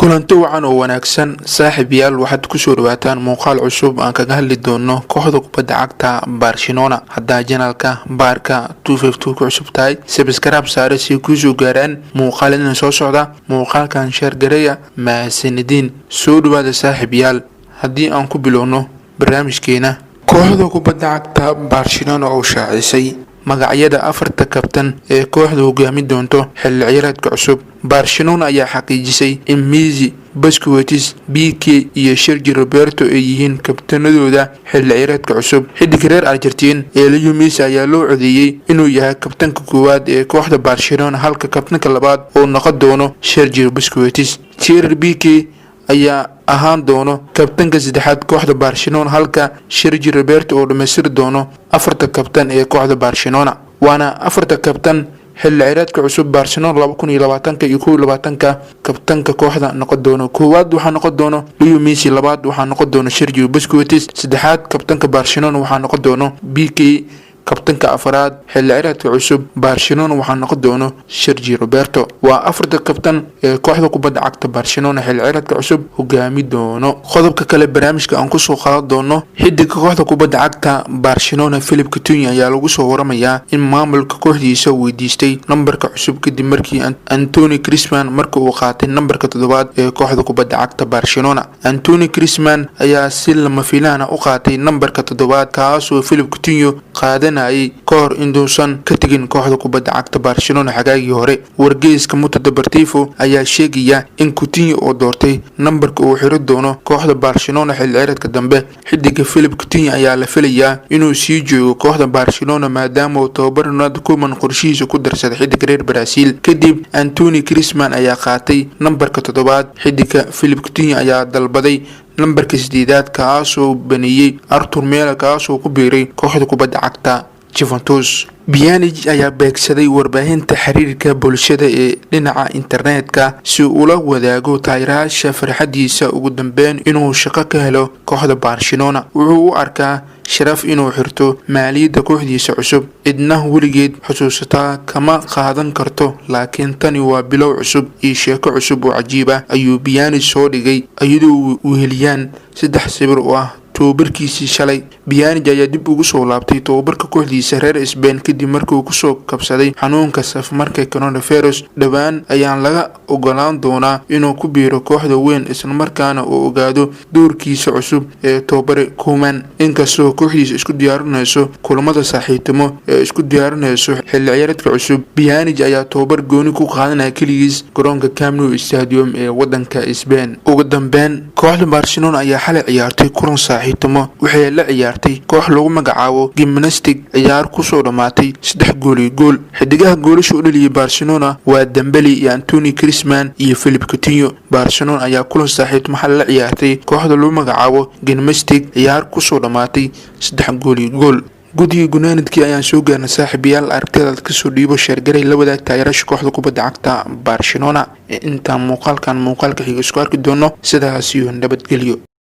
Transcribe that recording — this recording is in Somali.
Kulanti wacan oo wanaagsan, saaxiibayaal. Waxaad kusoo dhawaataan muuqaal cusub aan kaga hadli doono kooxda kubadda cagta Barcelona. Haddaa channelka Baarka 252 ku cusub tahay, subscribe saare si kuusoo gaaraan muuqaaladina soo socda. Muuqaalkan share gareeya. Mahasanidiin. Soo dhawaada, saaxiibayaal. Haddii aan ku bilowno barnaamijkeena, kooxda kubadda cagta Barcelona oo shaacisay magacyada afarta kabtan ee kooxda hogaami doonto xilli ciyaareedka cusub. Barcelona ayaa xaqiijisay in Messi, Busquets, Pique iyo Sergi Roberto ay yihiin kabtanadooda xilli ciyaareedka cusub. Xidiga reer Argentin ee Leo Messi ayaa loo codeeyey inuu yahay kabtanka koowaad ee kooxda Barcelona, halka kabtanka labaad uu noqon doono Sergio Busquets. Gerard Pique ayaa ahaan doono kabtanka saddexaad kooxda Barcelona, halka Sergi Roberto oo dhammaystiri doono afarta kabtan ee kooxda Barcelona. Waana afarta kabtan xilli ciyaareedka cusub Barcelona 2020-ka iyo 21-ka. Kabtanka kooxda noqon doono koowaad waxaa noqon doono Leo Messi, labaad waxaa noqon doono Sergio Busquets, saddexaad kabtanka Barcelona waxaa noqon doono Pique, kabtanka afaraad xilli ciyaareedka cusub Barcelona waxaa noqon doono Sergi Roberto. Waa afarta kabtan ee kooxda kubadda cagta Barcelona xilli ciyaareedka cusub hogaami doono. Qodobka kale barnaamijka aan kusoo qaadan doono, xidiga kooxda kubadda cagta Barcelona Philippe Coutinho ayaa lagu soo waramayaa in maamulka kooxdiisa weydiistay nambarka cusub, kadib markii Antoine Griezmann marka uu qaatay nambarka toddobaad ee kooxda kubadda cagta Barcelona. Antoine Griezmann ayaa si lama filaana u qaatay nambarka toddobaad, kaasoo Philippe Coutinho qaadanayay ka hor intuusan ka tegin kooxda kubadda cagta Barcelona xagaagii hore. Wargeyska Mundo Deportivo ayaa sheegaya in Coutinho oo doortay nambarka uu xiri doono kooxda Barcelona xilli ciyaareedka dambe. Xidiga Philippe Coutinho ayaa la filayaa inuu sii joogo kooxda Barcelona, maadaama uu tababar Ronald Koeman qorshihiisa ku darsaday xidiga reer Brazil. Kadib Antoine Griezmann ayaa qaatay nambarka toddobaad, xidiga Philippe Coutinho ayaa dalbaday nambarka sideedaad, kaasoo baneeyey Arthur Melo, kaasoo ku biiray kooxda kubadda cagta Juventus. Pjanic ayaa beegsaday warbaahinta xiriirka bulshada ee dhinaca internetka si uu ula wadaago taageerayaasha farxadiisa ugu dambeyn inuu shaqo ka helo kooxda Barcelona. Wuxuu u arkaa sharaf inuu xirto maaliyadda kooxdiisa cusub. Cidna weligeed xusuusataa kama qaadan karto, laakiin tani waa bilow cusub iyo sheeko cusub oo cajiib ah, ayuu Pjanic soo dhigay, iyadoo weheliyaan saddex sawir oo ah tababarkiisii shalay. Pjanic ayaa dib ugu soo laabtay tababarka kooxdiisa reer Spain kadib markii uu kusoo kabsaday xanuunka safmarka coronavirus. Dhowaan ayaan laga ogolaan doonaa inuu ku biiro kooxda weyn, islamarkaana uu ogaado doorkiisa cusub ee tababare Koeman. Inkastoo kooxdiisa isku diyaarinayso kulamada saaxiibtimo ee isku diyaarinayso xilli ciyaareedka cusub, Pjanic ayaa tababar gooni ku qaadanaya keligiis garoonka Camp Nou Stadium ee wadanka Spain. Ugu dambeyn, kooxda Barcelona ayaa xalay ciyaartay kulan saaxiibtimo. Waxay la ciyaartay koox lagu magacaabo Gimnastic, ciyaar kusoo dhammaatay 3 gool iyo gool. Xidigaha goolasha u dhaliyay Barcelona waa Dembele iyo Antoine Griezmann iyo Philippe Coutinho. Barcelona ayaa kulan saaxiibtimo xalay la ciyaartay kooxda lagu magacaabo Gimnastic, ciyaar kusoo dhammaatay 3 gool iyo gool. Guddiga gunaanadkii ayaan soo gaarnay, saaxiibayaal. Aragtidaad kasoo dhiibo, share garee, la wadaag taageerasha kooxda kubadda cagta Barcelona. Intaan muuqaalkan muuqaalka xiga isku arki doono, sidaas iyo nabadgelyo.